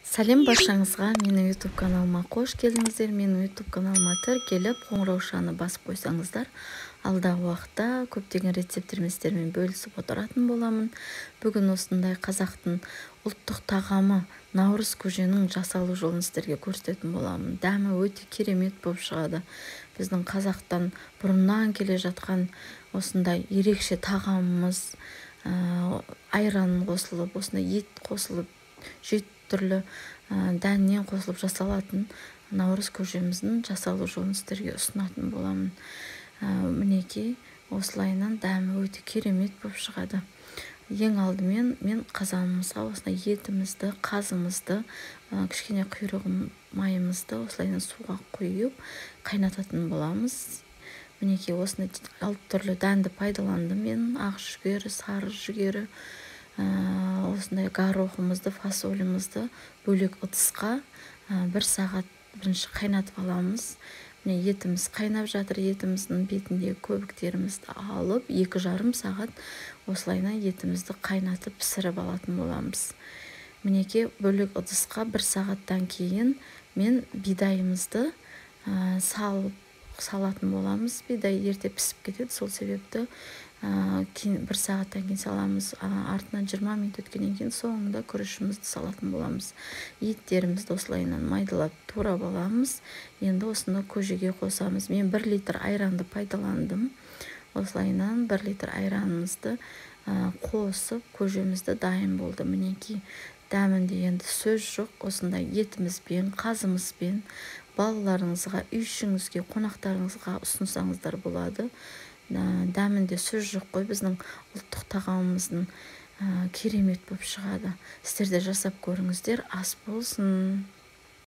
Сәлем баршаңызға, менің YouTube каналыма қош келдіңіздер. Менің YouTube каналыма тіркеліп, қоңыраушаны басып қойсаңыздар, алдағы уақытта көптеген рецепттермен сіздермен бөлісіп отыратын боламын. Бүгін осындай қазақтың ұлттық тағамы наурыз көженің жасалу жолын сіздерге көрсететін боламын. Дәмі өте керемет болып шығады. Біздің қазақтан бұрыннан келе жатқан осындай ерекше тағамымыз, айран қосылып, осындай ет қосылып, жеті түрлі дәннен қосылып жасалатын наурыз көжеміздің жасалу жолын сіздерге ұсынатын боламын. Мінекей, осылайынан дәмі өте керемет болып шығады. Ең алдымен мен қазанымызға осындай етімізді, қазымызды, кішкене құйрық майымызды осылайынан суға құйып қайнататын боламыз. Мінекей, осындай 6 түрлі дәнді пайдаландым мен: ақ жүгері, сары жүгері, осындай горохымызды, фасолімізді бөлек ыдысқа 1 сағат бірінші қайнатып аламыз. Міне, етіміз қайнап жатыр. Етіміздің бетіндегі көбіктерімізді алып, 2,5 сағат осылайынан етімізді қайнатып пісіріп алатын боламыз. Мінекей, бөлек ыдысқа 1 сағаттан кейін мен бидайымызды салатын боламыз. Бидай ерте пісіп кетеді, сол себепті кейін 1 сағаттан кейін саламыз. Артынан 20 минут өткеннен кейін соңында күрішімізді салатын боламыз. Еттерімізді осылайынан майдалап турап аламыз. Енді осыны көжеге қосамыз. Мен 1 литр айранды пайдаландым. Осылайынан 1 литр айранымызды қосып, көжемізді дайын болды. Мінекей, дәмінде енді сөз жоқ. Осындай етімізбен, қазымызбен балаларыңызға, үй ішіңізге, қонақтарыңызға ұсынсаңыздар болады. Дәмінде сөз жоқ қой, біздің ұлттық тағамымыздың керемет болып шығады. Сіздер де жасап көріңіздер, ас болсын.